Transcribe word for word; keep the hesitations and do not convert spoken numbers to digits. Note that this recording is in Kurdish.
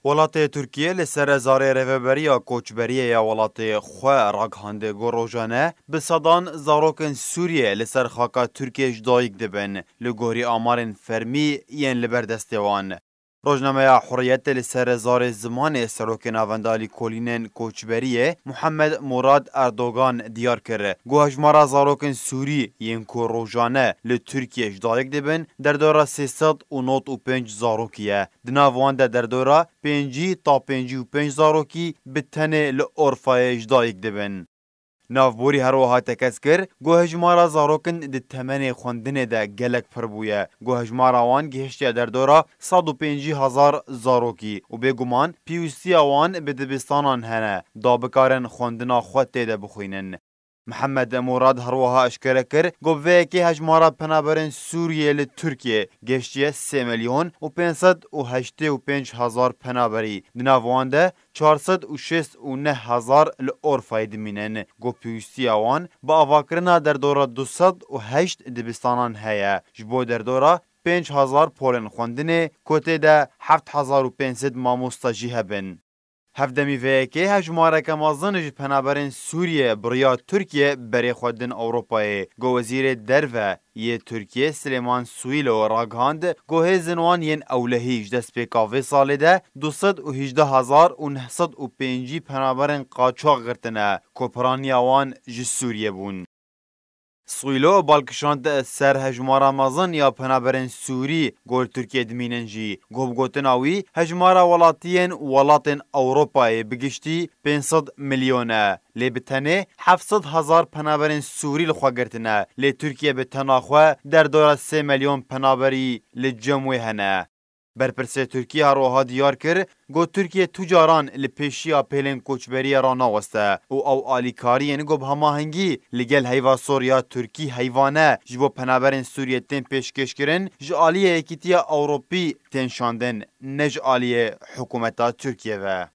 Welatê Tirkiye li ser zarê rêveberiya koçberiyê ya welatê xwe ragihandiye ku rojane bi sedan zarokên Sûriyê li ser xaka Tirkiyê ji dayik dibin, li gorî amarên fermî yên li ber destê wan. Rojnameya Hurriyetê li ser zarê zimanê Serokê Navenda Lîkolînên Koçberiyê Muhammed Murad Erdogan diyar kir ku hejmara zarokên Sûrî yên ku rojane li Tirkiyê ji dayik dibin derdora sê sed û nod û pênc zarokî ye. Di nav wan de derdora pêncî ta pêncî û pênc zarokî bi tenê li Orfayê ji dayik dibin. Navborî her wiha tekez kir ku hejmara zarokin di temenê xwendinê de gelek pir bûye, ku hejmara wan gihiştiye derdora sed û pêncî hezar zarokî û bêguman pêwîstiya wan bi dibistanan hene da bikarin xwendina xwe tê de bixwînin. Mihemed Murad her wiha eşkere kir ku bi vê yekê hejmara penaberên Sûriyê li Tirkiyê gihiştiye sê milyon û pênc sed û heştê û pênc hezar penaberî. Di nav wan de çar sed û şêst û neh hezar li Orfayê dimînin. Ku pêwîstiya wan bi avakirina derdora du sed û heşt dibistanan heye. Ji bo derdora pênc hezar polên xwendinê ku tê de heft hezar û pênc sed mamosta jî hebin. Hevdemî vê yekê hejmareke mezin ji penaberên Sûriyê bi riya Tirkiyê berê xwe din Ewropayê. Ku Wezîrê Derve yê Tirkiyê Silêman Suîlo ragihand ku hêzên wan yên ewlehî ji destpêka vê salê de du sed û hejdeh hezar û neh sed û pêncî penaberên qaçax girtine ku piraniya wan ji Sûriyê bûn. Suîlo bal kişand ser hejmara mezin ya penaberên Sûrî ku li Tirkiyê dimînin jî. Ku bi gotina wî, hejmara welatiyên welatên Ewropayê bi giştî pênc sed milyon e. Lê bi tenê heft sed hezar penaberên Sûrî li xwe girtine, lê Tirkiye bi tena xwe derdora sê milyon penaberî li cem wê hene. Berpirsê Tirkiyê her wiha diyar kir ku Tirkiye tu caran li pêşiya pêlên koçberiyê ranaweste û ew alîkariyên ku bi hemahengî li gel Heyva Sor ya Tirkî heyvane ji bo penaberên Sûriyê tên pêşkêşkirin, ji aliyê Yekîtiya Ewropî tên şandin, ne ji aliyê hikûmeta Tirkiyê ve.